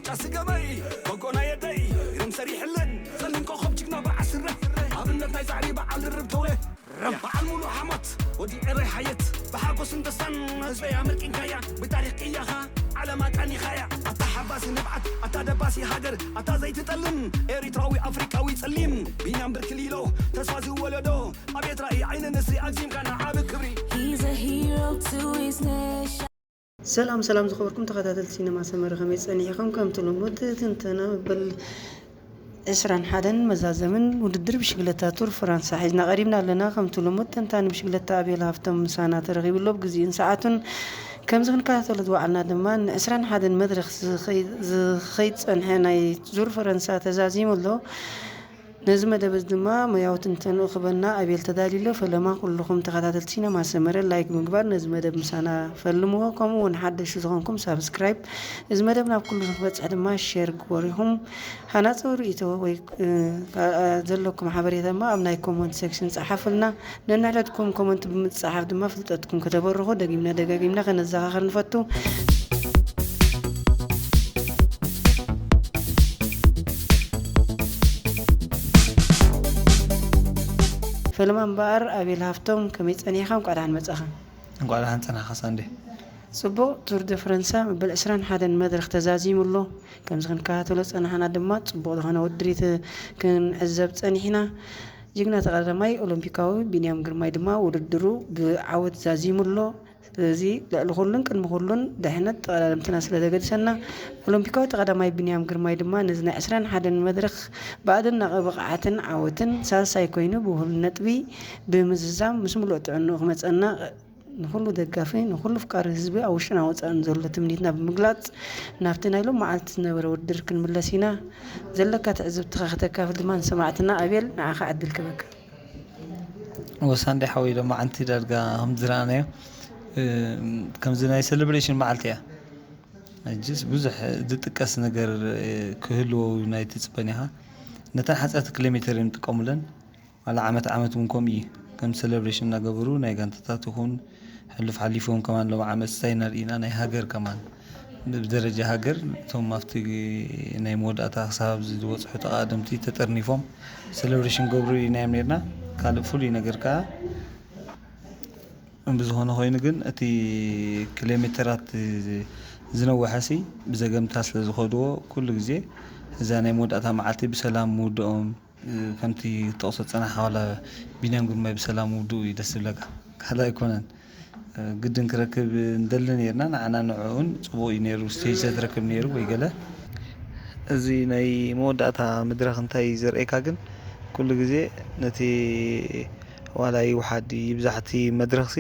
ዳስ ገበይ በጎና የደይ ግርም ሰሪሕለን ጸሊም ኮኸብ ጅግና በዓል ስረ ኣብነት ናይ ዛዕሪ በዓል ርብ ተውለ በዓል ሙሉ ሓሞት ወዲ ዕረይ ሓየት ብሓጎስን ደስታን ህዝበይ ኣመርቂንካያ ብታሪኽ ቅያኻ ዓለም ኣቃኒኻያ ኣታ ሓባሲ ንብዓት ኣታ ደባሲ ሃገር ኣታ ዘይትጠልም ኤሪትራዊ ኣፍሪቃዊ ጸሊም ቢንያም ብርክሊሎ ተስፋ ዝወለዶ ኣቤት ራእይ ዓይኒ ንስሪ ኣግዚምካ ንዓቢ ክብሪ He's a hero to his nation. ሰላም ሰላም ዝኸበርኩም ተኸታተልቲ ሲነማ ሰመረ ከመይ ጸኒሕኹም? ከምቲ ልሙድ ትንተና መበል ዕስራን ሓደን መዛዘምን ውድድር ብሽግለታ ቱር ፍራንሳ ሒዝና ቀሪብና ኣለና። ከምቲ ልሙድ ተንታኒ ብሽግለታ ኣቤል ሃፍቶም ምሳና ተረኺቡ ኣሎ። ብግዚኡን ሰዓቱን ከምዚ ክንከታተሎ ዝወዓልና ድማ ንዕስራን ሓደን መድረኽ ዝኸይ- ዝኸይድ ዝጸንሐ ናይ ዙር ፈረንሳ ተዛዚሙ ኣሎ። ነዚ መደብ እዚ ድማ ሞያዊ ትንተንኡ ክበና ኣቤል ተዳልዩ ኣሎ። ፈለማ ኩልኹም ተኸታተልቲ ሲነማ ሰመረ ላይክ ምግባር ነዚ መደብ ምሳና ፈልምዎ። ከምኡ እውን ሓደሹ ዝኾንኩም ሳብስክራይብ። እዚ መደብ ናብ ኩሉ ንክበፅሕ ድማ ሼር ግበሩ ኢኹም። ሃናፀዊ ርእይቶ ወይ ዘለኩም ሓበሬታ ድማ ኣብ ናይ ኮመንት ሴክሽን ፀሓፉልና። ነንሕድሕድኩም ኮመንት ብምፅሓፍ ድማ ፍልጠትኩም ከተበርኹ ደጊምና ደጋጊምና ከነዘኻኽር ንፈቱ። ፈለማ እምበኣር ኣቤል ሃፍቶም ከመይ ጸኒሕኻ? እንቋዕ ደሓን መጻኻ። እንቋዕ ደሓን ጸናሕካ ሳንዴ። ጽቡቕ፣ ቱር ደ ፍረንሳ መበል ዕስራን ሓደን መድረኽ ተዛዚሙ ኣሎ። ከምዚ ክንከታተሎ ጸናሕና ድማ ጽቡቕ ዝኾነ ውድድር ክንዕዘብ ጸኒሕና። ጅግና ተቐዳዳማይ ኦሎምፒካዊ ቢንያም ግርማይ ድማ ውድድሩ ብዓወት ዛዚሙ ኣሎ። ስለዚ ልዕሊ ኩሉን ቅድሚ ኩሉን ድሕነት ተቐዳደምትና ስለ ዘገድሰና፣ ኦሎምፒካዊ ተቐዳማይ ቢንያም ግርማይ ድማ ነዚ ናይ ዕስራን ሓደን መድረኽ ብኣደናቒ ብቕዓትን ዓወትን ሳልሳይ ኮይኑ ብውህሉል ነጥቢ ብምዝዛም ምስ ምሉእ ጥዕንኡ ክመፀና ንኹሉ ደጋፊ ንኹሉ ኣፍቃሪ ህዝቢ ኣብ ውሽጥን ኣብ ወፃእን ዘሎ ትምኒትና ብምግላፅ ናብቲ ናይ ሎመዓልቲ ዝነበረ ውድድር ክንምለስ ኢና። ዘለካ ትዕዝብትኻ ክተካፍል ድማ ንሰማዕትና ኣቤል ንዓኻ ዕድል ክበካ። ወሳንዴ ሓወይ ሎመዓንቲ ዳርጋ ከም ዝረኣናዮ ከምዚ ናይ ሴሌብሬሽን መዓልቲ እያ። ሕጅስ ብዙሕ ዝጥቀስ ነገር ክህልዎ እዩ ናይ ትፅበን ኢኻ። ነተን ሓፀርቲ ኪሎ ሜተር እዮም ዝጥቀሙለን። ዋላ ዓመት ዓመት እውን ከምኡ እዩ። ከም ሴሌብሬሽን እናገበሩ ናይ ጋንታታት ይኹን ሕሉፍ ሓሊፎም ከማን ሎም ዓመት ስታይ ነርኢና ናይ ሃገር ከማን ብደረጃ ሃገር እቶም ኣብቲ ናይ መወዳእታ ክሳብ ኣብዚ ዝበፅሑ ተቓደምቲ ተጠርኒፎም ሴሌብሬሽን ገብሩ ኢናዮም ነርና። ካልእ ፍሉይ ነገር ከዓ ብዝኾነ ኮይኑ ግን እቲ ኪሎሜተራት ዝነወሐ ሲ ብዘገምታ ስለ ዝኸድዎ ኩሉ ግዜ እዛ ናይ መወዳእታ መዓልቲ ብሰላም ምውድኦም ከምቲ ትጠቕሶ ዝጸናሕካ ዋላ ቢንያም ግርማይ ብሰላም ምውድኡ እዩ ደስ ዝብለካ። ካልእ ኣይኮነን። ግድን ክረክብ ንደሊ ነይርና ንዓና ንዕኡን ጽቡቕ እዩ ነይሩ ስቴጅ ተትረክብ ነይሩ ወይ ገለ። እዚ ናይ መወዳእታ መድረኽ እንታይ እዩ ዘርእየካ ግን ኩሉ ግዜ ነቲ ዋላ ይውሓድ ይብዛሕ እቲ መድረኽሲ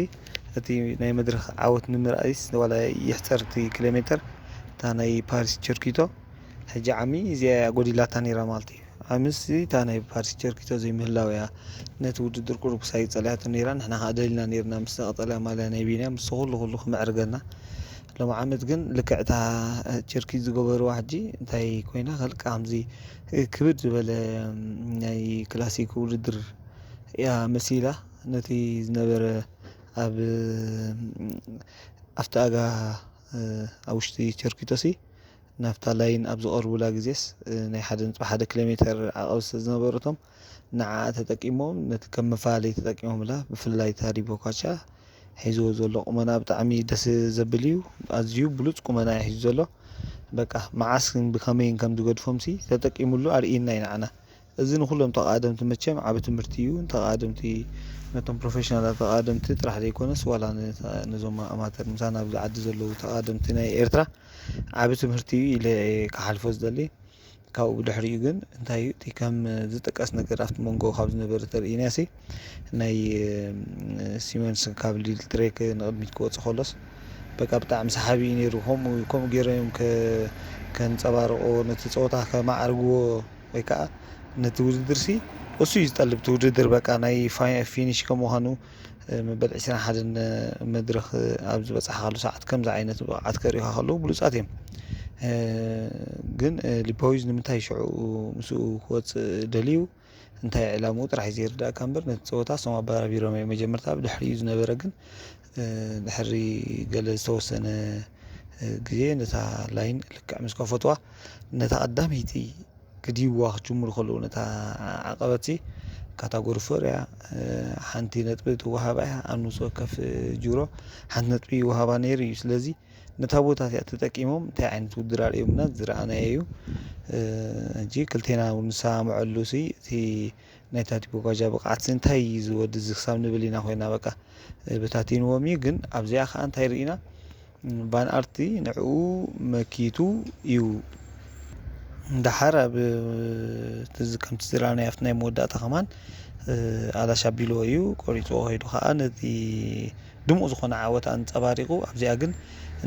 እቲ ናይ መድረኽ ዓወት ንምርኣይስ ዋላ ይሕጸር እቲ ኪሎ ሜተር እታ ናይ ፓሪስ ቸርኪቶ ሕጂ ዓሚ እዚኣ እያ ጎዲላታ ነይራ ማለት እዩ። ዓምሲ እታ ናይ ፓሪስ ቸርኪቶ ዘይምህላው እያ ነቲ ውድድር ቁሩብ ክሳይ ጸሊያቶ ነይራ። ንሕና ከኣ ደሊና ነይርና ምስታ ቀጠልያ ማልያ ናይ ቢንያም ምስ ኩሉ ኩሉ ክምዕርገልና። ሎም ዓመት ግን ልክዕ እታ ቸርኪት ዝገበርዋ ሕጂ እንታይ ኮይና ከልቃ ከምዚ ክብድ ዝበለ ናይ ክላሲክ ውድድር እያ መሲላ ነቲ ዝነበረ ኣብ ኣብቲ ኣጋ ኣብ ውሽጢ ቸርኪቶሲ ናፍታ ላይን ኣብ ዝቐርቡላ ግዜስ ናይ ሓደ ነጥቢ ሓደ ኪሎ ሜተር ዓቐብ ስለ ዝነበረቶም ንዓኣ ተጠቂሞም ነቲ ከም መፈላለይ ተጠቂሞምላ። ብፍላይ እታ ሪቦካቻ ሒዝዎ ዘሎ ቁመና ብጣዕሚ ደስ ዘብል እዩ። ኣዝዩ ብሉፅ ቁመና እዩ ሒዙ ዘሎ። በቃ መዓስ ብኸመይን ከም ዝገድፎምሲ ተጠቂሙሉ ኣርእየና እዩ ንዓና። እዚ ንኹሎም ተቓደምቲ መቸም ዓቢ ትምህርቲ እዩ። ንተቓደምቲ ነቶም ፕሮፌሽናላት ተቓደምቲ ጥራሕ ዘይኮነስ ዋላ ነዞም ኣማተር ምሳና ኣብዚ ዓዲ ዘለዉ ተቓደምቲ ናይ ኤርትራ ዓቢ ትምህርቲ እዩ ኢለ እየ ክሓልፎ ዝደሊ። ካብኡ ብድሕሪኡ ግን እንታይ እዩ እቲ ከም ዝጥቀስ ነገር ኣብቲ መንጎ ካብ ዝነበረ ተርእይናሲ ናይ ሲመንስ ካብ ሊል ትሬክ ንቕድሚት ክወፅእ ከሎስ በቃ ብጣዕሚ ሰሓቢ እዩ ነይሩ። ከምኡ ከምኡ ገይሮም እዮም ከንፀባርቕዎ ነቲ ፀወታ ከማዕርግዎ ወይ ከዓ ነቲ ውድድር ሲ እሱ እዩ ዝጠልብ እቲ ውድድር በቃ ናይ ፊኒሽ ከም ምዃኑ መበል ዕስራን ሓደን መድረኽ ኣብ ዝበፃሕካሉ ሰዓት ከምዚ ዓይነት ብቕዓት ከርእዩኻ ከለዉ ብሉፃት እዮም። ግን ሊፖዊዝ ንምንታይ ሽዑ ምስኡ ክወፅእ ደልዩ እንታይ ዕላምኡ ጥራሕ እዩ ዘይርዳእካ እምበር ነቲ ፀወታ እሶም ኣበራቢሮም እዮም መጀመርታ ብድሕሪኡ ዝነበረ ግን ድሕሪ ገለ ዝተወሰነ ግዜ ነታ ላይን ልክዕ ምስ ከፈትዋ፣ ነታ ቀዳመይቲ ክድይብዋ ክጅምሩ ከለዉ፣ ነታ ዓቐበት ሲ ካታጎሪ ፎር እያ። ሓንቲ ነጥቢ ትወሃባ እያ ኣብ ንጹ ወከፍ ጅሮ። ሓንቲ ነጥቢ ይወሃባ ነይሩ እዩ። ስለዚ ነታ ቦታ እዚኣ ተጠቂሞም እንታይ ዓይነት ውድድር ኣርእዮምና ዝረኣናዮ እዩ። ሕጂ ክልቴና እውን ንሰማምዐሉ ሲ እቲ ናይ ታዲቦ ኳቻ ብቕዓት ሲ እንታይ እዩ ዝወዲ እዚ ክሳብ ንብል ኢና ኮይና በቃ በታቲንዎም እዩ። ግን ኣብዚኣ ከዓ እንታይ ርኢና? ቫን ኣርት ንዕኡ መኪቱ እዩ። ደሓር ኣብ ከምቲ ዝረኣናዮ ኣብቲ ናይ መወዳእታ ከማን ኣላሽ ኣቢልዎ እዩ፣ ቆሪፅዎ ከይዱ ከዓ ነቲ ድሙቕ ዝኾነ ዓወት ኣንፀባሪቑ። ኣብዚኣ ግን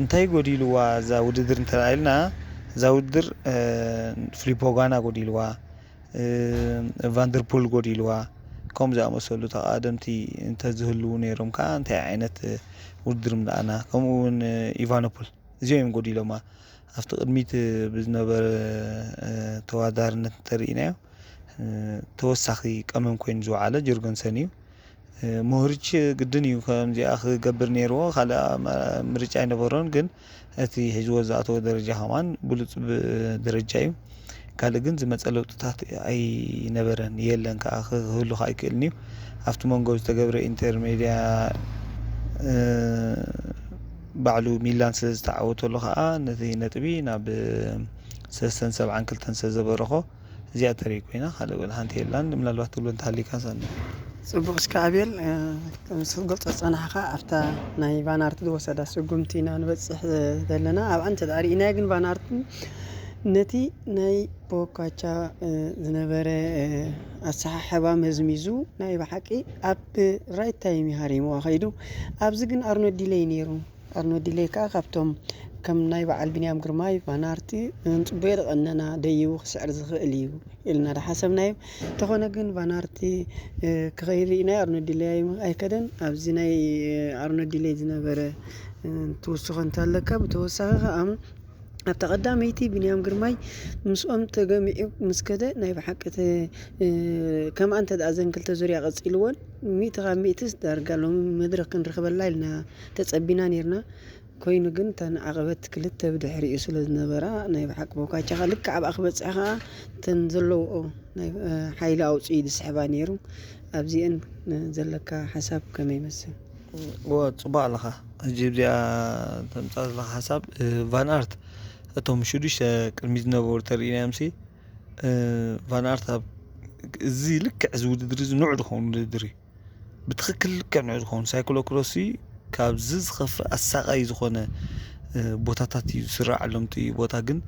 እንታይ ጎዲልዋ እዛ ውድድር እንተረኣ ኢልና፣ እዛ ውድድር ፍሊፖ ጋና ጎዲልዋ፣ ቫንደርፑል ጎዲልዋ፣ ከምኡ ዝኣመሰሉ ተቓደምቲ እንተዝህልዉ ነይሮም ከዓ እንታይ ዓይነት ውድድር ምለኣና። ከምኡ እውን ኢቫኖፖል እዚኦም እዮም ጎዲሎማ። ኣብቲ ቅድሚት ብዝነበረ ተወዳዳርነት እንተርኢናዮ፣ ተወሳኺ ቀመም ኮይኑ ዝወዓለ ጆርገንሰን እዩ። ሞህሪች ግድን እዩ ከምዚኣ ክገብር ነይርዎ፣ ካልእ ምርጫ ኣይነበሮን። ግን እቲ ሒዝዎ ዝኣተወ ደረጃ ከማን ብሉፅ ደረጃ እዩ። ካልእ ግን ዝመፀ ለውጥታት ኣይነበረን፣ የለን ከዓ፣ ክህሉ ከዓ ኣይክእልን እዩ። ኣብቲ መንጎ ዝተገብረ ኢንተርሜድያ ባዕሉ ሚላን ስለ ዝተዓወተሉ ከዓ ነቲ ነጥቢ ናብ ሰለስተን ሰብዓን ክልተን ስለ ዘበረኾ እዚኣ ተርኢ ኮይና፣ ካልእ ወላ ሓንቲ የላን። ምናልባት ትብሎ እንተሃሊካ ሳኒ። ጽቡቕ፣ እስከ ኣቤል፣ ከም ዝገልጾ ዝጸናሕካ ኣብታ ናይ ቫን ኣርት ዝወሰዳ ስጉምቲ ኢና ንበጽሕ ዘለና። ኣብኣ እንተ ደኣ ርኢናዮ ግን ቫን ኣርት ነቲ ናይ ቦካቻ ዝነበረ ኣሰሓሕባ መዝሚዙ ናይ ብሓቂ ኣብ ራይት ታይም እዩ ሃሪምዋ ከይዱ። ኣብዚ ግን ኣርኖ ዲለይ ነይሩ። ኣርኖ ዲለይ ከኣ ካብቶም ከም ናይ በዓል ቢንያም ግርማይ፣ ቫን ኣርት፣ ንጽበዮ ዝቐነና ደይቡ ክስዕር ዝኽእል እዩ ኢልና ዝሓሰብናዮ። እንተኾነ ግን ቫን ኣርት ክኸይድ ርኢናዮ፣ ኣርኖ ዲለይ ኣይከደን። ኣብዚ ናይ ኣርኖ ዲለይ ዝነበረ ትውስኾ እንተለካ፣ ብተወሳኺ ከኣ ኣብታ ቀዳመይቲ ቢንያም ግርማይ ምስኦም ተገሚዑ ምስ ከደ ናይ ብሓቂ ከምኣ እንተ ደኣ ዘን ክልተ ዙርያ ቀጺልወን ሚእቲ ካብ ሚእትስ ዳርጋ ሎሚ መድረኽ ክንረኽበላ ኢልና ተጸቢና ኔርና። ኮይኑ ግን እተን ዓቐበት ክልተ ብድሕሪኡ ስለ ዝነበራ ናይ ብሓቂ ቦካቻ ከኣ ልክዕ ኣብኣ ክበጽሕ ከኣ እተን ዘለውኦ ናይ ሓይሊ ኣውጽኡ ዝስሕባ ኔሩ። ኣብዚአን ዘለካ ሓሳብ ከመይ ይመስል? እወ፣ ጽቡቕ ኣለኻ። ሕጂ እዚኣ ተምጻእ ዘለኻ ሓሳብ ቫን ኣርት እቶም ሽዱሽተ ቅድሚ ዝነበሩ ተርኢናዮምሲ ቫን ኣርት ኣብ እዚ ልክዕ እዚ ውድድር እዚ ንዑ ዝኸውን ውድድር እዩ። ብትኽክል ልክዕ ንዑ ዝኸውን ሳይክሎ ክሮስ እዩ። ካብዚ ዝኸፍእ ኣሳቃይ ዝኾነ ቦታታት እዩ ዝስራዓሎም። እቲ ቦታ ግን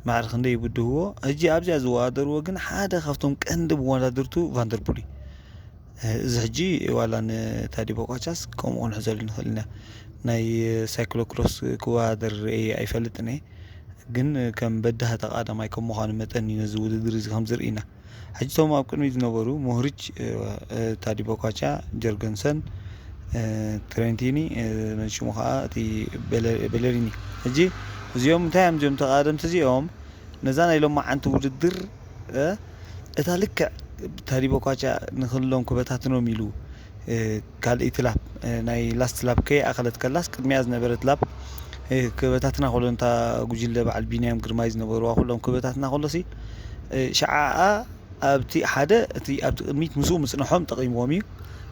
ማዕረ ክንደይ ይብድህዎ። ሕጂ ኣብዚኣ ዝወዳደርዎ ግን ሓደ ካብቶም ቀንዲ መወዳድርቱ ቫንደርፑል እዩ። እዚ ሕጂ ዋላ ንታዲ ቦቋቻስ ከምኡ ክንሕዘሉ ንኽእል ኢና። ናይ ሳይክሎ ክሮስ ክወዳደር ርእየ ኣይፈልጥን እየ። ግን ከም በዳሂ ተቓዳማይ ከም ምዃኑ መጠን እዩ ነዚ ውድድር እዚ ከም ዝርኢና። ሕጂ እቶም ኣብ ቅድሚት ዝነበሩ ሞህሪች፣ ታዲ ቦኳቻ፣ ጀርገንሰን፣ ትሬንቲኒ፣ መን ሽሙ ከዓ እቲ ቤለ- ቤለሪኒ። ሕጂ እዚኦም እንታይ እዮም እዚኦም ተቓደምቲ እዚኦም ነዛ ናይ ሎማዓንቲ ውድድር እታ ልክዕ ታዲ ቦኳቻ ንክሎም ክበታትኖም ኢሉ ካልኣይቲ ላፕ ናይ ላስት ላፕ ከይኣኸለት ከላስ ቅድሚያ ዝነበረት ላፕ ክበታትና ከሎ እንታ ጉጅለ በዓል ቢንያም ግርማይ ዝነበርዋ ኩሎም ክበታትና ከሎሲ ሸዓኣ ኣብቲ ሓደ እቲ ኣብቲ ቅድሚት ምስኡ ምፅንሖም ጠቒምዎም እዩ።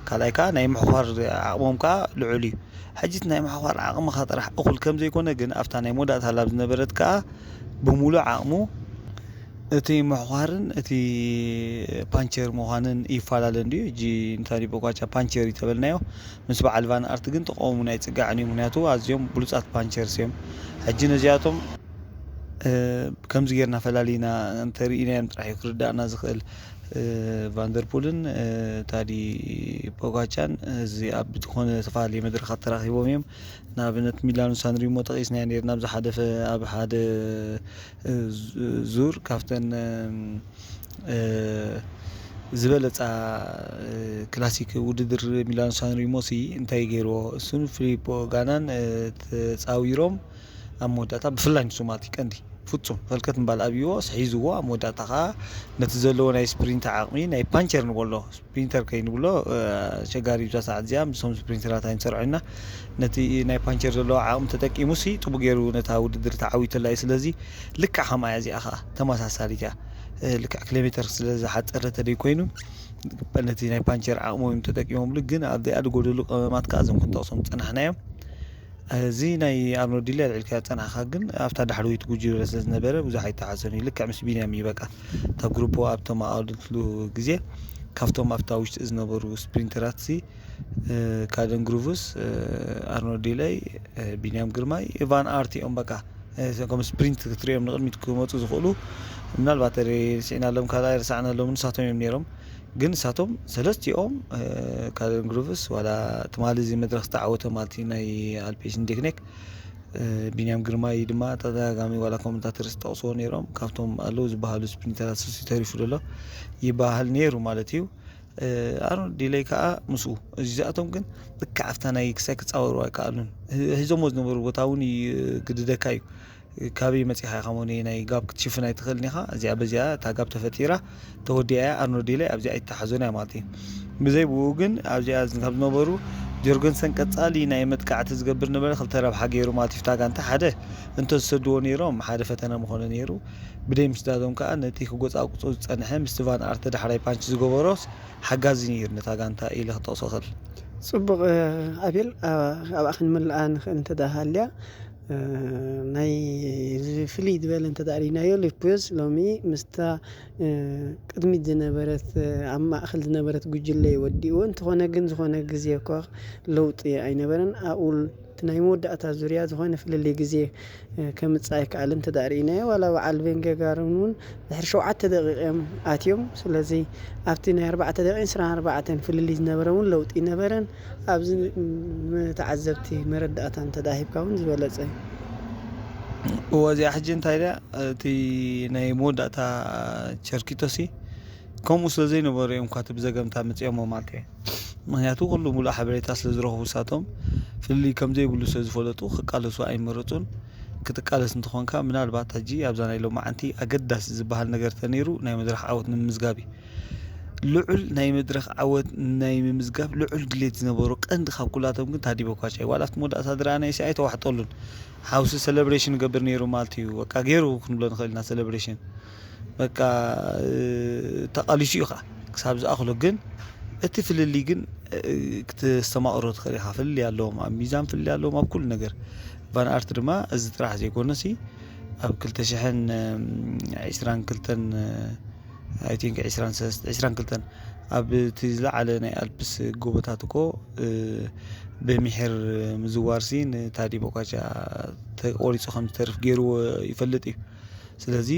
ካልኣይ ከዓ ናይ ምሕኳር ዓቕሞም ከዓ ልዑል እዩ። ሕጂ እቲ ናይ ምሕኳር ዓቕምኻ ጥራሕ እኹል ከም ዘይኮነ ግን ኣብታ ናይ መወዳእታ ላብ ዝነበረት ከዓ ብምሉእ ዓቕሙ እቲ ምሕኳርን እቲ ፓንቸር ምዃንን ይፈላለ እንድዩ። ሕጂ ንታዲ ቦኳቻ ፓንቸር እዩ ተበልናዮ፣ ምስ በዓል ቫን ኣርት ግን ጥቕሞም እውን ኣይጽጋዕን እዩ። ምክንያቱ ኣዝዮም ብሉጻት ፓንቸርስ እዮም። ሕጂ ነዚኣቶም ከምዚ ጌርና ፈላሊና እንተርኢናዮም ጥራሕ እዩ ክርዳእና ዝኽእል። ቫንደርፑልን ታዲ ቦጋቻን እዚ ኣብ ዝኾነ ዝተፈላለየ መድረኻት ተራኺቦም እዮም። ንኣብነት ሚላኑ ሳንሪሞ ጠቒስናዮ ነርና ኣብ ዝሓለፈ ኣብ ሓደ ዙር ካብተን ዝበለፃ ክላሲክ ውድድር ሚላኑ ሳንሪሞ ሲ እንታይ ገይርዎ እሱን ፊሊፖ ጋናን ተፃዊሮም ኣብ መወዳእታ ብፍላይ ንሱማቲ ቀንዲ ፍጹም ፈልከት ምባል ኣብይዎ፣ ስሒዝዎ። ኣብ መወዳእታ ከኣ ነቲ ዘለዎ ናይ ስፕሪንት ዓቕሚ፣ ናይ ፓንቸር ንበሎ፣ ስፕሪንተር ከይንብሎ፣ እ፣ ኣሸጋሪ እዩ። እዛ ሰዓት እዚኣ ምስቶም ስፕሪንተራት ኣይንሰርዖ ኢና። ነቲ ናይ ፓንቸር ዘለዎ ዓቕሚ ተጠቂሙሲ ጽቡቕ ገይሩ ነታ ውድድር ተዓዊተላ እዩ። ስለዚ ልክዕ ከምኣ እያ እዚኣ ከኣ፣ ተመሳሳሊት እያ። እ፣ ልክዕ ኪሎ ሜተር ስለ ዝሓጸረ ተደይ ኮይኑ፣ ነቲ ናይ ፓንቸር ዓቕሞም እዮም ተጠቂሞምሉ። ግን ኣብዚኣ ዝጎደሉ ቀመማት ከኣ እዞም ክንጠቕሶም ዝጸናሕናዮም፣ እዚ ናይ ኣርኖልድ ዲለይ ኣልዒልካዮ ዝጸናሕካ፣ ግን ኣብታ ዳሕረወይቲ ጉጅለ ስለ ዝነበረ ብዙሕ ኣይተሓሰን እዩ። ልክዕ ምስ ቢንያም እዩ በቃ። እታ ግሩፖ ኣብቶም ኣቐድምትሉ ግዜ ካብቶም ኣብታ ውሽጢ ዝነበሩ ስፕሪንተራት ሲ፣ እ፣ ካደን ግሩቭስ፣ እ፣ ኣርኖልድ ዲለይ፣ እ፣ ቢንያም ግርማይ፣ ቫን ኣርት እዮም በቃ። እ፣ ከም ስፕሪንት ክትሪኦም ንቕድሚት ክመጹ ዝኽእሉ፣ ምናልባት ተደ-፣ ስዒናሎም ካልኣይ ረሳዕናሎም ንሳቶም እዮም ነይሮም። ግን ንሳቶም ሰለስቲኦም፣ እ፣ ካደን ግሩቭስ ዋላ ትማሊ እዚ መድረኽ ዝተዓወተ ማለት እዩ ናይ ኣልፔሽን ዴክኔክ፣ እ፣ ቢንያም ግርማይ ድማ ተደጋጋሚ ዋላ ኮመንታተርስ ዝጠቕስዎ ነይሮም፣ ካብቶም ኣለዉ ዝበሃሉ ስፕሪንተራት ሱሲ ተሪፉ ዘሎ ይበሃል ነይሩ ማለት እዩ። እ፣ ኣርኖልድ ዲለይ ከኣ ምስኡ። እዚኣቶም ግን ልክዕ ኣብታ ናይ ክሳይ ክጻወሩ ኣይከኣሉን። ህ-፣ ሂዞሞ ዝነበሩ ቦታ እውን ይግድደካ እዩ። ካበይ መጺኻ ኢኻ ሞኔ ናይ ጋብ ክትሽፍን ኣይትኽእልን ኢኻ። እዚኣ በዚኣ እታ ጋብ ተፈጢራ ተወዲኣ እያ። ኣርኖልድ ዲለይ ኣብዚኣ ኣይተሓዞን እያ ማለት እዩ። ብዘይ ብኡ ግን ኣብዚኣ ካብ ዝነበሩ ጆርገንሰን ቀጻሊ ናይ መጥቃዕቲ ዝገብር ነበረ። ክልተ ረብሓ ገይሩ ማለት እዩ። ፍታ ጋንታ ሓደ እንተ ዝሰድዎ ነይሮም ሓደ ፈተነ ምኾነ ነይሩ። ብደይ ምስዳዶም ከኣ ነቲ ክጎጻቁጾ ዝጸንሐ ምስቲ ቫን ኣርተ ዳሕራይ ፓንች ዝገበሮስ ሓጋዚ ነይሩ ነታ ጋንታ ኢለ ክጠቕሶ እኽእል። ጽቡቕ፣ እ፣ ኣቤል፣ ኣ-፣ ኣብኣ ክንምልኣ ንኽእል እንተ ደኣ ሃልያ፣ እ፣ ናይ እዚ ፍልይ ዝበለ እንተ ደኣ ርኢናዮ፣ ሊፕዮዝ ሎሚ ምስታ፣ እ፣ ቅድሚት ዝነበረት፣ እ፣ ኣብ ማእከል ዝነበረት ጉጅለ እዩ ወዲእዎ። እንተኾነ ግን፣ ዝኾነ ግዜ እኳ ለውጢ ኣይነበረን። ኣብኡ እቲ ናይ መወዳእታ ዙርያ ዝኾነ ፍልልይ ግዜ፣ እ፣ ከምጽእ ኣይከኣልን እንተ ደኣ ርኢናዮ። ዋላ በዓል ቬንገጋርን እውን ድሕሪ ሸውዓተ ደቂቕ እዮም ኣትዮም። ስለዚ ኣብቲ ናይ ኣርባዕተ ደቂቕን ዕስራን ኣርባዕተን ፍልልይ ዝነበረ እውን ለውጢ ነበረን። ኣብዚ ንተዓዘብቲ መረዳእታ እንተ ደኣ ሂብካ እውን ዝበለጸ እዩ። እወ፣ እዚኣ ሕጂ እንታይ ደኣ፣ እቲ ናይ መወዳእታ ቸርኪቶሲ ከምኡ ስለ ዘይነበሩ እዮም እኳ እቲ ብዘገምታ መጺኦሞ ማለት እየ። ምኽንያቱ ኩሉ ሙሉእ ሓበሬታ ስለ ዝረኽቡ ንሳቶም ፍልልይ ከም ዘይብሉ ስለ ዝፈለጡ ክቃለሱ ኣይመረጹን። ክትቃለስ እንተኾንካ ምናልባት ሕጂ ኣብዛ ናይ ሎማዓንቲ ኣገዳሲ ዝበሃል ነገር ተነይሩ ናይ መድረኽ ዓወት ንምምዝጋብ እዩ። ልዑል ናይ መድረኽ ዓወት ናይ ምምዝጋብ ልዑል ድሌት ዝነበሮ ቀንዲ ካብ ኩላቶም ግን ታዲ ቦካቻ እዩ። ዋላ ኣብቲ መወዳእታ ዝረኣናዮ ሲ ኣይተዋሕጠሉን። ሓውሲ ሰለብሬሽን ይገብር ነይሩ ማለት እዩ። በቃ ገይሩ ክንብሎ ንኽእል ኢና ሰለብሬሽን። በቃ፣ እ፣ ተቓሊሱ እዩ ኸዓ። ክሳብ ዝኣኽሎ ግን እቲ ፍልልይ ግን፣ እ፣ ክተስተማቕሮ ትኽእል ኢኻ። ፍልልይ ኣለዎም፣ ኣብ ሚዛን ፍልልይ ኣለዎም፣ ኣብ ኩሉ ነገር። ቫን ኣርት ድማ እዚ ጥራሕ ዘይኮነሲ ኣብ ክልተ ሽሕን ዕስራን ክልተን፣ I think ዕስራን ሰለስተ፣ ዕስራን ክልተን ኣብ እቲ ዝለዓለ ናይ ኣልፕስ ጎቦታት እኮ፣ እ፣ ብምሒር ምዝዋርሲ ንታዲ ቦካቻ ተቆሪጹ ከም ዝተርፍ ገይርዎ ይፈልጥ እዩ። ስለዚ፣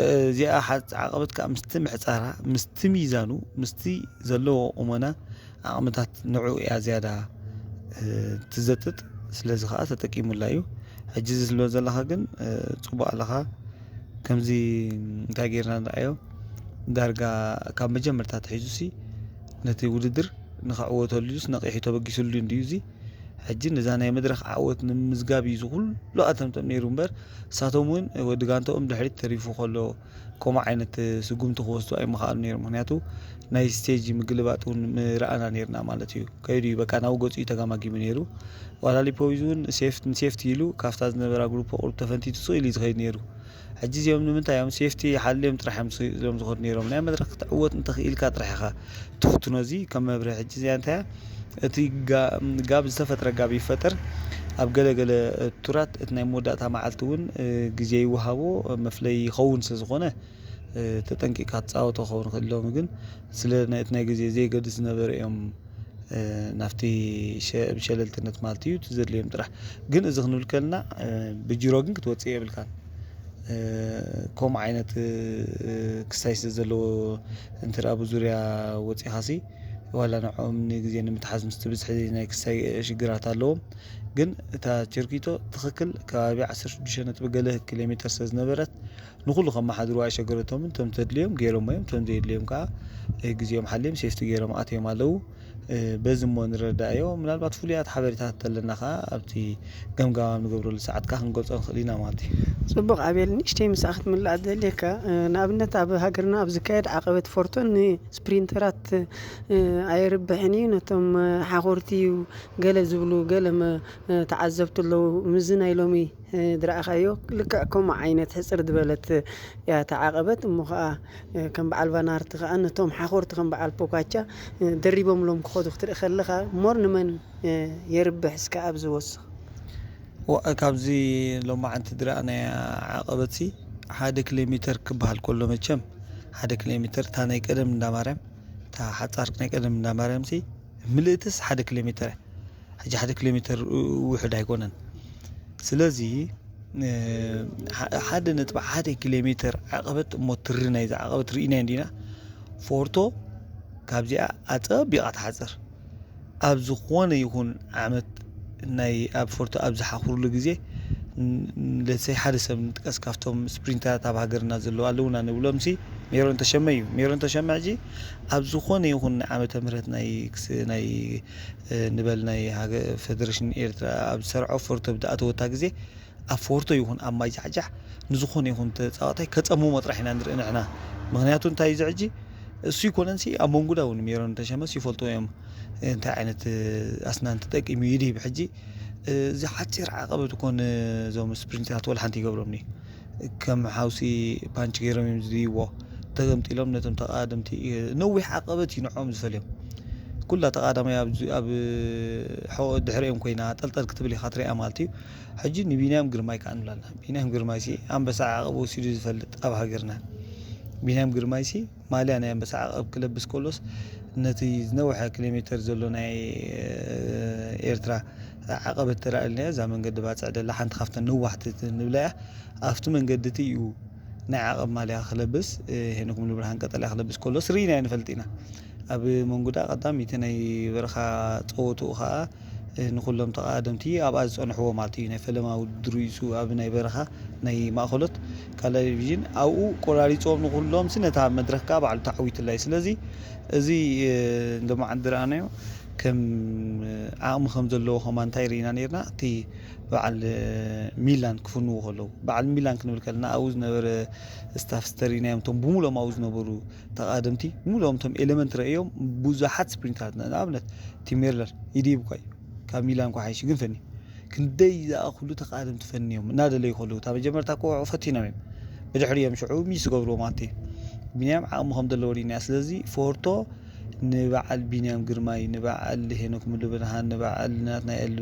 እ፣ እዚኣ ሓ-፣ ዓቐበት ከኣ ምስቲ ምሕጻራ፣ ምስቲ ሚዛኑ፣ ምስቲ ዘለዎ ቁመና ዓቕምታት ንዕኡ እያ ዝያዳ፣ እ፣ ትዘጥጥ። ስለዚ ከኣ ተጠቂሙላ እዩ። ሕጂ እዚ ትብሎ ዘለኻ ግን፣ እ፣ ጽቡቕ ኣለኻ። ከምዚ እንታይ ጌርና ንርኣዮ፣ ዳርጋ ካብ መጀመርታ ኣትሒዙሲ ነቲ ውድድር ንኽዕወተሉ ኢሉስ ነቒሑ ተበጊስሉ እንድዩ እዚ። ሕጂ ነዛ ናይ መድረኽ ዓወት ንምምዝጋብ እዩ እዚ ኩሉ ኣተምቶም ነይሩ እምበር፣ ንሳቶም እውን ወዲ ጋንታኦም ድሕሪት ተሪፉ ከሎ ከምኡ ዓይነት ስጉምቲ ክወስዱ ኣይምኸኣሉ ነይሮም። ምኽንያቱ ናይ ስቴጅ ምግልባጥ እውን ምረኣና ነይርና ማለት እዩ። ከይዱ እዩ በቃ ናብኡ ገጹ እዩ ተጋማጊሙ ነይሩ። ዋላ ሊፖቪዝ እውን ሴፍ-፣ ንሴፍቲ ኢሉ ካብታ ዝነበራ ግሩፕ ቁሩብ ተፈንቲቱ ስቕ ኢሉ እዩ ዝኸይድ ነይሩ። ሕጂ እዚኦም ንምንታይ እዮም ሴፍቲ ሓልዮም ጥራሕ እዮም ስ-፣ እዮም ዝኸዱ ነይሮም። ናይ መድረኽ ክትዕወት እንተኽኢልካ ጥራሕ ኢኻ ትፍትኖ። እዚ ከም መብርሂ ሕጂ እዚኣ እንታይ እያ? እቲ ጋ-፣ ጋብ ዝተፈጥረ ጋብ ይፈጠር። ኣብ ገለ ገለ ቱራት እቲ ናይ መወዳእታ መዓልቲ እውን፣ እ፣ ግዜ ይወሃቦ፣ መፍለይ ይኸውን ስለ ዝኾነ፣ እ፣ ተጠንቂቕካ ትጻወቶ ክኸውን ይኽእል። ሎሚ ግን ስለ ናይ፣ እቲ ናይ ግዜ ዘየገድስ ዝነበረ እዮም፣ እ፣ ናብቲ ሸ-፣ ብሸለልትነት ማለት እዩ፣ እቲ ዘድልዮም ጥራሕ። ግን እዚ ክንብል ከለና፣ እ፣ ብጅሮ ግን ክትወጽእ የብልካን። እ፣ ከምኡ ዓይነት፣ እ፣ ክሳይ ስለ ዘለዎ፣ እንተ ደኣ ብዙርያ ወጺኻሲ፣ ዋላ ንዕኦም ንግዜ ንምትሓዝ ምስቲ ብዝሒ ናይ ክሳይ ሽግራት ኣለዎም። ግን እታ ቸርኪቶ ትኽክል ከባቢ ዓሰርተ ሽዱሽተ ነጥቢ ገለ ኪሎ ሜተር ስለ ዝነበረት፣ ንኹሉ ከመሓድርዋ ኣይሸገረቶምን። እቶም ተድልዮም ገይሮሞ እዮም፣ እቶም ዘየድልዮም ከኣ፣ እ፣ ግዜኦም ሓልዮም ሴፍቲ ገይሮም ኣትዮም ኣለዉ። በዚ እሞ ንረዳእዮ። ምናልባት ፍሉያት ሓበሬታት ተለና ከዓ ኣብቲ ገምጋማም ንገብረሉ ሰዓት ከዓ ክንገልፆ ንኽእል ኢና ማለት እዩ። ፅቡቕ ኣቤል፣ ንእሽተይ ምሳእ ክትምላእ ደልየካ። ንኣብነት ኣብ ሃገርና ኣብ ዝካየድ ዓቐበት ፎርቶን ንስፕሪንተራት ኣየርብሕን እዩ፣ ነቶም ሓኾርቲ እዩ ገለ ዝብሉ ገለ ተዓዘብቲ ኣለዉ። ምዚ ናይ ሎሚ ዝረኣኻዮ ልክዕ ከምኡ ዓይነት ሕፅር ዝበለት እያ ተዓቐበት። እሞ ከዓ ከም በዓል ቫናርቲ ከዓ ነቶም ሓኾርቲ ከም በዓል ፖካቻ ደሪቦምሎም ክኸዱ ክትርኢ ከለኻ ሞር ንመን የርብሕ እስከ ኣብዚ ወስኽ? ካብዚ ሎማዓንቲ ዝረኣናያ ዓቐበትሲ ሓደ ኪሎ ሜተር ክበሃል ከሎ መቸም ሓደ ኪሎ ሜተር እታ ናይ ቀደም እንዳማርያም እታ ሓፃር ናይ ቀደም እንዳማርያምሲ ምልእትስ ሓደ ኪሎ ሜተር እያ። ሕጂ ሓደ ኪሎ ሜተር ውሕድ ኣይኮነን። ስለዚ ሓደ ነጥቢ ሓደ ኪሎ ሜተር ዓቐበት እሞ ትሪ ናይዚ ዓቐበት ርኢና እንዲና ፎርቶ ካብዚኣ ኣፀቢቓ ትሓፅር። ኣብ ዝኾነ ይኹን ዓመት ናይ ኣብ ፎርቶ ኣብ ዝሓኽሩሉ ግዜ ለሰይ ሓደ ሰብ ንጥቀስ ካብቶም ስፕሪንተራት ኣብ ሃገርና ዘለዉ ኣለውና ንብሎም ሲ ሜሮን ተሸመ እዩ። ሜሮን ተሸመ ሕጂ ኣብ ዝኾነ ይኹን ዓመተ ምህረት ናይ ናይ ንበል ናይ ፌደሬሽን ኤርትራ ኣብ ዝሰርዖ ፎርቶ ብዝኣተወታ ግዜ ኣብ ፎርቶ ይኹን ኣብ ማይ ጃሕጃሕ ንዝኾነ ይኹን ተፃዋታይ ከፀምሞ ጥራሕ ኢና ንርኢ ንሕና። ምክንያቱ እንታይ እዚ ሕጂ እሱ ይኮነንሲ ኣብ መንጉዳ እውን ሜሮን ተሸመስ ይፈልጥዎ እዮም እንታይ ዓይነት ኣስናን ተጠቂሙ ይድሂብ። ሕጂ እዚ ሓፂር ዓቐበት እኮ ነዞም ስፕሪንተራት ወላ ሓንቲ ይገብሮም እዩ። ከም ሓውሲ ፓንች ገይሮም እዮም ዝድይዎ። ተገምጢሎም ነቶም ተቓደምቲ ነዊሕ ዓቐበት እዩ ንዕኦም ዝፈልዮም። ኩላ ተቓዳማይ ኣብ ድሕሪኦም ኮይና ጠልጠል ክትብል ኢኻ ትሪኣ ማለት እዩ። ሕጂ ንቢንያም ግርማይ ከዓ ንብላና። ቢንያም ግርማይ ሲ ኣንበሳ ዓቐብ ወሲዱ ዝፈልጥ ኣብ ሃገርና። ቢንያም ግርማይ ሲ ማልያ ናይ ኣንበሳ ዓቐብ ክለብስ ከሎስ ነቲ ዝነውሐ ኪሎ ሜተር ዘሎ ናይ ኤርትራ ዓቐበት ተራእልናዮ እዛ መንገዲ ባፅዕ ደላ ሓንቲ ካብተን ነዋሕቲ ንብላ እያ። ኣብቲ መንገዲ እቲ እዩ ናይ ዓቐብ ማልያ ክለብስ ሄኖክ ሙሉብርሃን ቀጠልያ ክለብስ ከሎስ ርኢናዮ ንፈልጥ ኢና። ኣብ መንጉዳ ቀዳሚቲ ናይ በረኻ ፀወትኡ ከዓ ንኩሎም ተቓደምቲ ኣብኣ ዝፀንሕዎ ማለት እዩ ናይ ፈለማ ውድድር ይሱ ኣብ ናይ በረኻ ናይ ማእኸሎት ካልኣይ ዲቪዥን ኣብኡ ቆራሪፆም ንኩሎም ሲ ነታ መድረክ ከዓ ባዕሉ ተዓዊትላ እዩ። ስለዚ እዚ ሎማዓንቲ ዝረኣናዮ ከም ዓቕሚ ከም ዘለዎ ከማ እንታይ ርኢና ነርና እቲ በዓል ሚላን ክፍንዉ ከለዉ በዓል ሚላን ክንብል ከለና ኣብኡ ዝነበረ ስታፍ ስተሪናዮም እቶም ብሙሎም ኣብኡ ዝነበሩ ተቓደምቲ ብሙሎም እቶም ኤሌመንት ረእዮም ብዙሓት ስፕሪንተራት ንኣብነት ቲሜርለር ይድይብ እኳ እዩ ካብ ሚላን እኳ ሓይሽ ግን ፈኒ ክንደይ ዝኣኽሉ ተቓደምቲ ፈንዮም እናደለዩ ከለዉ እታ መጀመርታ ክወዕቑ ፈቲኖም እዮም ብድሕሪ እዮም ሽዑ ሚስ ዝገብርዎ ማለት እዩ ቢንያም ዓቕሚ ከም ዘለዎ ርኢና ስለዚ ፎርቶ ንበዓል ቢንያም ግርማይ ንበዓል ሄኖክ ሙሉብርሃን ንበዓል ናትናኤል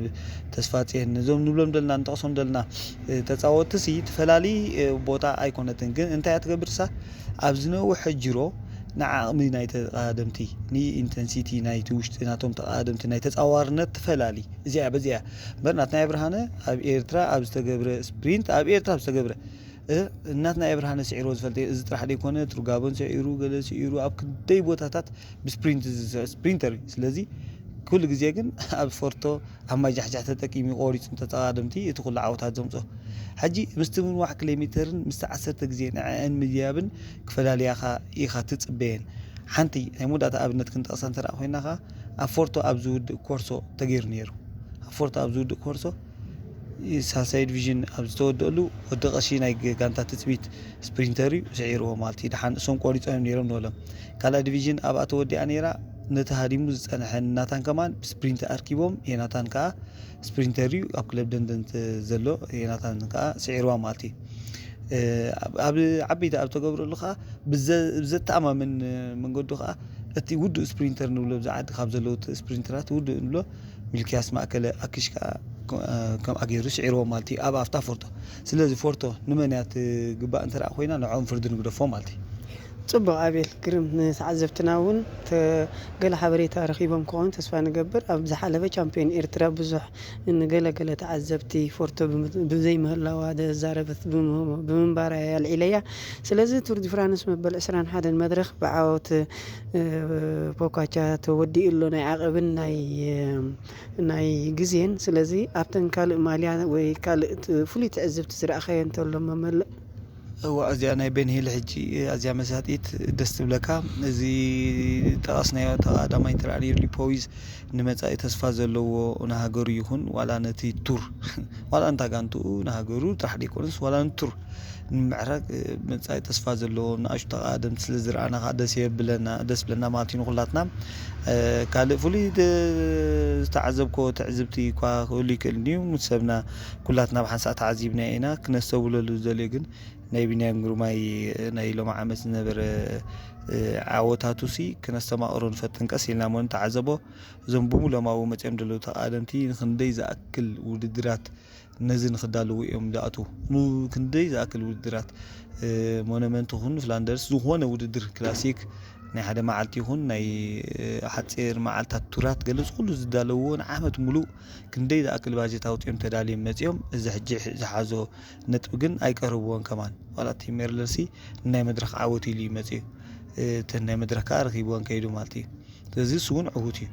ተስፋጽዮን ነዞም ንብሎም ደልና ንጠቕሶም ደልና ተፃወትቲ ሲ ትፈላሊ ቦታ ኣይኮነትን ግን እንታይ እያ ትገብር ሳ ኣብ ዝነውሐ ጅሮ ንዓቕሚ ናይ ተቓደምቲ ንኢንተንሲቲ ናይቲ ውሽጢ ናቶም ተቓደምቲ ናይ ተፃዋርነት ትፈላሊ እዚኣ በዚኣ እምበር ናትናይ ብርሃነ ኣብ ኤርትራ ኣብ ዝተገብረ ስፕሪንት ኣብ ኤርትራ ኣብ ዝተገብረ እናትና ብርሃነ ስዒርዎ ዝፈልጥ እዚ ጥራሕ ዘይኮነ ትርጋቦን ስዒሩ ገለ ስዒሩ ኣብ ክንደይ ቦታታት ብስፕሪንት ዝስዕር ስፕሪንተር እዩ ስለዚ ኩሉ ግዜ ግን ኣብ ፎርቶ ኣብ ማይ ጃሕጃሕ ተጠቂሙ ቆሪፁ ተፀቃደምቲ እቲ ኩሉ ዓወታት ዘምፅኦ ሕጂ ምስቲ ምንዋሕ ኪሎሜተርን ምስቲ ዓሰርተ ግዜ ንዕአን ምድያብን ክፈላልያኻ ኢኻ ትፅበየን ሓንቲ ናይ መወዳእታ ኣብነት ክንጠቕሳ እንተ ኮይና ኸዓ ኣብ ፎርቶ ኣብ ዝውድእ ኮርሶ ተገይሩ ነይሩ ኣብ ፎርቶ ኣብ ዝውድእ ኮርሶ ሳልሳይ ዲቪዥን ኣብ ዝተወደእሉ ወዲ ቀሺ ናይ ጋንታ ትፅቢት ስፕሪንተር እዩ ስዒርዎ ማለት እዩ። ደሓን እሶም ቆሪፆም እዮም ነይሮም ንበሎም። ካልኣይ ዲቪዥን ኣብኣ ተወዲኣ ነይራ። ነቲ ሃዲሙ ዝፀንሐ ናታን ከማን ብስፕሪንት ኣርኪቦም የናታን ከዓ ስፕሪንተር እዩ ኣብ ክለብ ደንደን ዘሎ የናታን ከዓ ስዒርዋ ማለት እዩ። ኣብ ዓበይቲ ኣብ ተገብረሉ ከዓ ብዘተኣማምን መንገዱ ከዓ እቲ ውዱእ ስፕሪንተር ንብሎ ብዛ ዓዲ ካብ ዘለዉ ስፕሪንተራት ውዱእ ንብሎ ሚልክያስ ማእከለ ኣኪሽ ከዓ ከምኣ ገይሩ ስዒርዎ ማለት እዩ ኣብ ኣፍታ ፎርቶ ስለዚ ፎርቶ ንመን እያ ትግባእ እንተ ኮይና ንዕኦም ፍርዲ ንግደፎ ማለት እዩ ፅቡቅ ኣቤል ግርም ንተዓዘብትና እውን ገለ ሓበሬታ ረኪቦም ክኸውን ተስፋ ንገብር ኣብ ዝሓለፈ ቻምፒዮን ኤርትራ ብዙሕ ንገለገለ ተዓዘብቲ ፎርቶ ብዘይምህላዋ ዘዛረበት ብምንባራ እያ ኣልዒለያ ስለዚ ቱር ዲ ፍራንስ መበል ዕስራን ሓደን መድረኽ ብዓወት ፖካቻ ተወዲኡ ኣሎ ናይ ዓቐብን ናይ ናይ ግዜን ስለዚ ኣብተን ካልእ ማልያ ወይ ካልእ ፍሉይ ትዕዝብቲ ዝረኣኻዮ እንተሎ መመልእ እዋ፣ እዚኣ ናይ ቤን ሂል ሕጂ ኣዝያ መሳጢት ደስ ትብለካ። እዚ ጠቐስናዮ ተቐዳማይ እንተ ደኣ ነይሩ፣ ሊፖዊዝ ንመጻኢ ተስፋ ዘለዎ ንሃገሩ ይኹን ዋላ ነቲ ቱር ዋላ እንታ ጋንትኡ ንሃገሩ ጥራሕ ደይኮነስ ዋላ ንቱር ንምዕራግ መጻኢ ተስፋ ዘለዎ ንኣሽቱ ተቐዳደምቲ ስለ ዝረኣና ከዓ ደስ የብለና ደስ ብለና ማለት እዩ ንኹላትና። ካልእ ፍሉይ ዝተዓዘብኮ ትዕዝብቲ እኳ ክህሉ ይክእል እንድዩ። ምስ ሰብና ኩላትና ብሓንሳእ ተዓዚብና ኢና። ክነስተብለሉ ዝደልዮ ግን ናይ ቢንያም ግርማይ ናይ ሎሚ ዓመት ዝነበረ ዓወታቱ ሲ ክነስተማቕሮ ንፈትን ቀስ ኢልና እሞ ንተዓዘቦ። እዞም ብሙለማዊ መፅኦም ዘለዉ ተቓደምቲ ንክንደይ ዝኣክል ውድድራት ነዚ ንክዳለዉ እዮም ዝኣትዉ። ንክንደይ ዝኣክል ውድድራት ሞኖመንት ይኹን ፍላንደርስ ዝኾነ ውድድር ክላሲክ ናይ ሓደ መዓልቲ ይኹን ናይ ሓፂር መዓልታት ቱራት ገለ ዝኩሉ ዝዳለውዎ ንዓመት ሙሉእ ክንደይ ዝኣክል ባጀት ኣውፂኦም ተዳልዮም መፂኦም። እዚ ሕጂ ዝሓዞ ነጥቢ ግን ኣይቀርብዎን ከማን ዋላ እቲ ሜርለርሲ ናይ መድረክ ዓወት ኢሉ እዩ መፂኡ። እተን ናይ መድረክ ከዓ ረኪብዎን ከይዱ ማለት እዩ። ስለዚ እሱ እውን ዕዉት እዩ።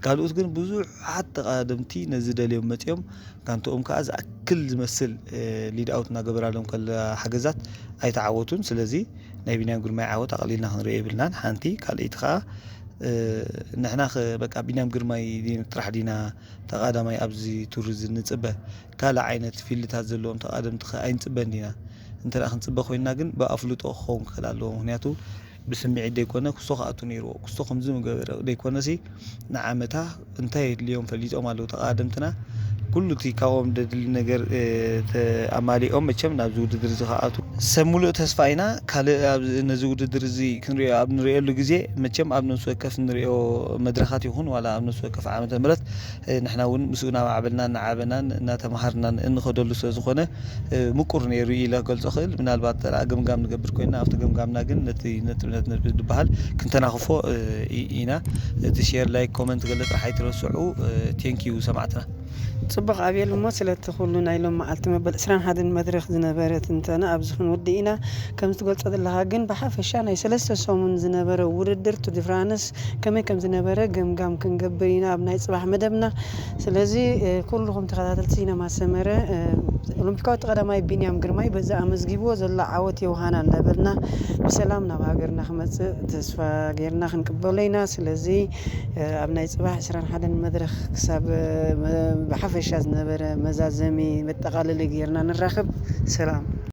ካልኦት ግን ብዙሓት ተቓደምቲ ነዚ ደልዮም መፂኦም ጋንትኦም ከዓ ዝኣክል ዝመስል ሊድ ኣውት እናገበራሎም ከለ ሓገዛት ኣይተዓወቱን። ስለዚ ናይ ቢንያም ግርማይ ዓወት ኣቕሊልና ክንሪኦ የብልናን። ሓንቲ ካልኣይቲ ከዓ ንሕና በቃ ቢንያም ግርማይ ጥራሕ ዲና ተቓዳማይ ኣብዚ ቱር እዚ ንፅበ? ካልእ ዓይነት ፊልድታት ዘለዎም ተቓደምቲ ከ ኣይንፅበን ዲና? እንተ ክንፅበ ኮይንና ግን ብኣፍልጦ ክኸውን ክኽእል ኣለዎ። ምክንያቱ ብስምዒት ደይኮነ ክስቶ ክኣቱ ነይርዎ። ክስቶ ከምዚ ምገበረ ደይኮነሲ ንዓመታ እንታይ የድልዮም ፈሊጦም ኣለዉ ተቓደምትና። ኩሉ እቲ ካብኦም ደድሊ ነገር ኣማሊኦም መቸም ናብዚ ውድድር እዚ ክኣቱ ሰብ ሙሉእ ተስፋ ኢና። ካልእ ነዚ ውድድር እዚ ክንሪኦ ኣብ ንሪኦሉ ግዜ መቸም ኣብ ነፍሲ ወከፍ ንሪኦ መድረኻት ይኹን ዋላ ኣብ ነፍሲ ወከፍ ዓመተ ምህረት ንሕና እውን ምስኡ እናማዕበልና እናዓበናን እናተምሃርናን እንኸደሉ ስለ ዝኾነ ምቁር ነይሩ ኢለ ክገልጾ ክእል። ምናልባት ተራ ገምጋም ንገብር ኮይና ኣብቲ ገምጋምና ግን ነቲ ነጥብነት ነጥቢ ዝበሃል ክንተናኽፎ ኢና። እቲ ሼር ላይክ ኮመንት ገለ ጥራሕ ኣይትረስዑ። ቴንኪዩ ሰማዕትና። ጽቡቕ ኣብየል እሞ ስለቲ ኩሉ ናይ ሎም መዓልቲ መበል ዕስራን ሓደን መድረኽ ዝነበረ ትንተና ኣብዚ ክንውዲ ኢና። ከም ትገልጾ ዘለኻ ግን ብሓፈሻ ናይ ሰለስተ ሰሙን ዝነበረ ውድድር ቱር ዲ ፍራንስ ከመይ ከም ዝነበረ ገምጋም ክንገብር ኢና ኣብ ናይ ጽባሕ መደብና። ስለዚ ኩልኹም ተኸታተልቲ ሲነማ ሰመረ ኦሎምፒካዊ ቀዳማይ ቢንያም ግርማይ በዚ ኣመዝጊብዎ ዘሎ ዓወት ዮሃና እንዳበልና ብሰላም ናብ ሃገርና ክመጽእ ተስፋ ጌርና ክንቅበሎ ኢና። ስለዚ ኣብ ናይ ጽባሕ ዕስራን ሓደን መድረኽ ክሳብ ብሓፈሻ ዝነበረ መዛዘሚ መጠቓለሊ ጌርና ንራኸብ። ሰላም።